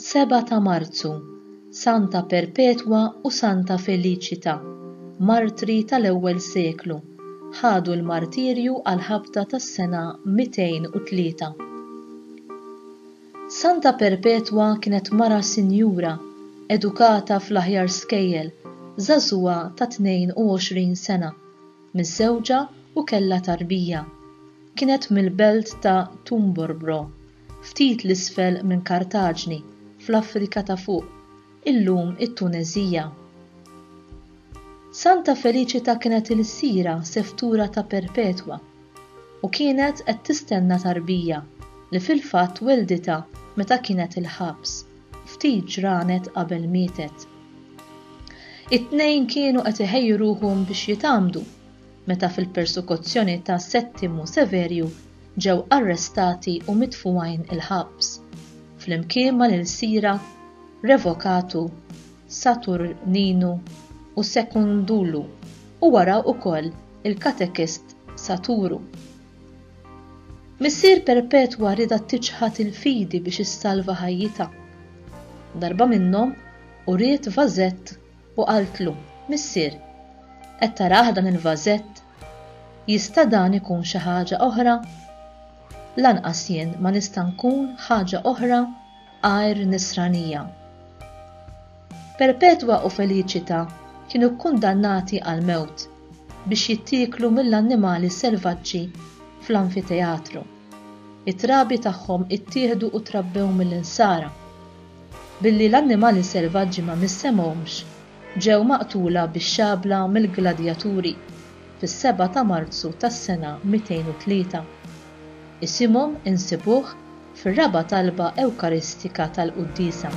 7 ta' Marzu, Santa Perpetwa u Santa Feliċita, martri tal-ewwel seklu, ħadu l-martirju għall-ħabta tas-sena 203. Santa Perpetwa kienet mara sinjura, edukata fl-aħjar skejjel, żagħżugħa ta' 22 sena, miżżewġa u kellha tarbija. Kienet mill-belt ta' Tumborbro, ftit 'l isfel minn Kartaġni, fl-Afrika ta' Fuq, illum it-Tuneżija. Santa Feliċita kienet ilsira seftura ta' Perpetwa u kienet qed tistenna tarbija li fil-fatt welditha meta kienet il-ħabs, ftit ġranet qabel mietet. It-tnejn kienu qed iħejju ruħhom biex jitgħammdu meta fil-persukozzjoni ta' Settimu Severju ġew arrestati u mitfugħin il-ħabs, flimkien mal-ilsira Revokatu, Saturninu u Sekundulu u wara wkoll il-katekist Saturu. Missier Perpetwa riedha tiċħad il-fidi biex issalva ħajjitha. Darba minnhom uriet vażett u qaltlu, Missier, qed tarah dan il-vażett? Jista' dan ikun xi ħaġa oħra? Lanqas jien ma nista' nkun ħaġa oħra għajr Nisranija. Perpetwa u Feliċita kienu kkundannati għall-mewt biex jittieklu mill-annimali selvaġġi fl-anfiteatru. It-trabi tagħhom ittieħdu u trabbew mill-Insara. Billi l-annimali selvaġġi ma missemhomx, ġew maqtula bix-xabla mill-gladjaturi fis-7 ta' Marzu tas-sena 203. Isimhom insibuh fir-raba' talba Ewkaristika tal-quddiesa.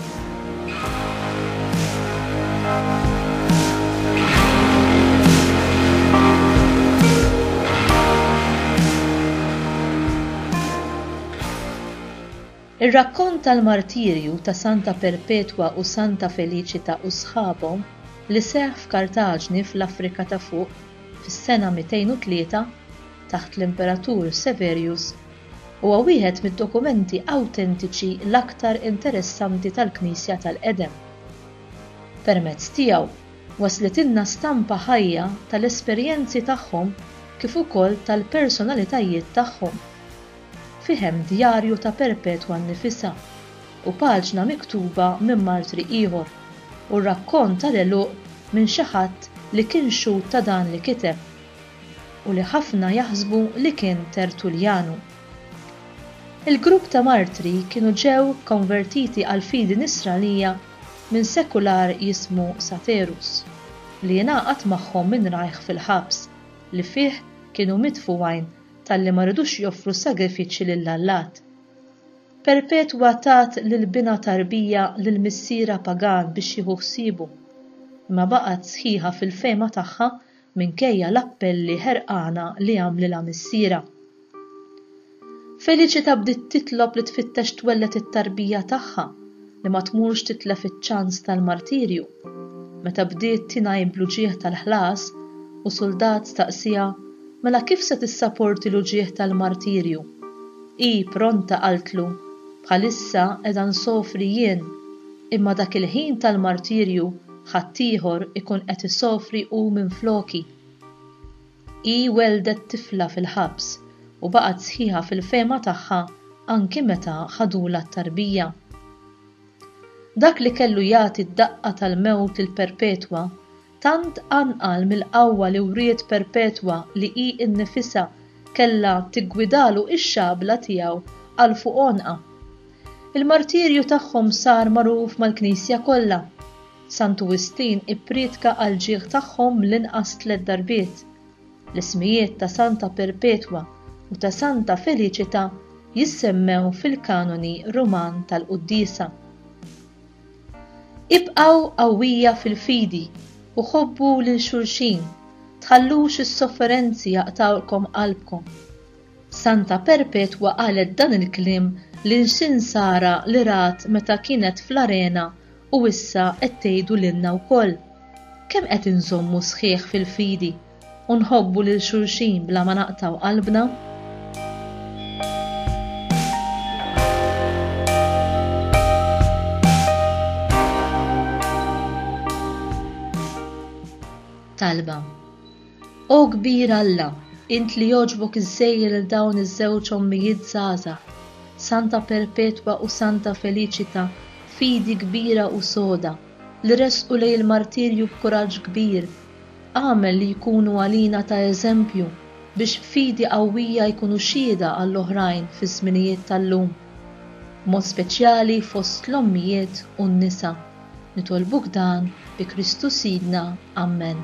Ir-rakkont tal-martirju ta' Santa Perpetwa u Santa Feliċita u sħabhom li seħħ f'Kartaġni fl-Afrika ta' Fuq fis-sena 203 taħt l-Imperatur Severus huwa wieħed mid-dokumenti awtentiċi l-aktar interessanti tal-Knisja tal-qedem. Permezz tiegħu waslitilna stampa ħajja tal-esperjenzi tagħhom kif ukoll tal-personalitajiet tagħhom. Fih hemm djarju ta' Perpetwa nnifisha u paġna miktuba minn martri ieħor u rakkont tal-għeluq minn xi ħadd li kien xhud ta' dan li kiteb u li ħafna jaħsbu li kien Tertulljanu. Il-grupp ta' martri kienu ġew konvertiti għall-fidi Nisranija minn sekular jismu Saterus, li ingħaqad magħhom minn rajh fil-ħabs li fih kienu mitfugħin talli ma ridux joffru sagrifiċċji lill-allat. Perpetwa tat lil binha tarbija lil missierha pagan biex jieħu ħsiebu, imma baqgħet sħiħa fil-fehma tagħha minkejja l-appelli ħerqana li għamlilha missierha. Feliċita bdiet titlob li tfittex twelled it-tarbija tagħha li ma tmurx titlef iċ-ċans tal-martirju. Meta bdiet tingħi bl-uġigħ tal-ħlas u suldat staqsieha mela kif se tissaporti l-uġigħ tal-martirju, hi pronta qaltlu, Bħalissa qiegħda nsofri jien, imma dak il-ħin tal-martirju ħaddieħor ikun qed isofri hu minfloki. Hi welldet tifla fil-ħabs u baqgħet sħiħa fil-fehma tagħha anki meta ħadulha t-tarbija. Dak li kellu jagħti d-daqqa tal-mewt lil Perpetwa tant qanqal mill-qawwa li wriet Perpetwa li hi nnifisha kellha tiggwidalu x-xabla tiegħu għal fuq għonqha. Il-martirju tagħhom sar magħruf mal-Knisja kollha. Santu Wistin ipprietka għall-ġieħ tagħhom mill-inqas tlett darbiet. L-ismijiet ta' Santa Perpetwa u ta' Santa Feliċita jissemmew fil-kanoni Ruman tal-quddiesa. Ibqgħu qawwija fil-fidi u ħobbu lil xulxin, tħallux is-sofferenzi jaqtgħulkom qalbkom. Santa Perpetwa qalet dan il-kliem lil xi Nsara li rat meta kienet fl-arena u issa qed tgħidu lilna wkoll. Kemm qed inżommu sħiħ fil-fidi u nħobbu lil xulxin bla ma naqtgħu qalbna? Talba. O kbir Alla, int li jogħġbok iżżejjen lil dawn iż-żewġ ommijiet żgħażagħ, Santa Perpetwa u Santa Feliċita, b'fidi kbira u soda, li resqu lejn il-martirju b'kuraġġ kbir, agħmel li jkunu għalina ta' eżempju biex b'fidi qawwija jkunu xhieda għall-oħrajn fiż-żminijiet tal-lum, b'mod speċjali fost l-ommijiet u n-nisa. Nitolbuk dan bi Kristu Sidna. Ammen.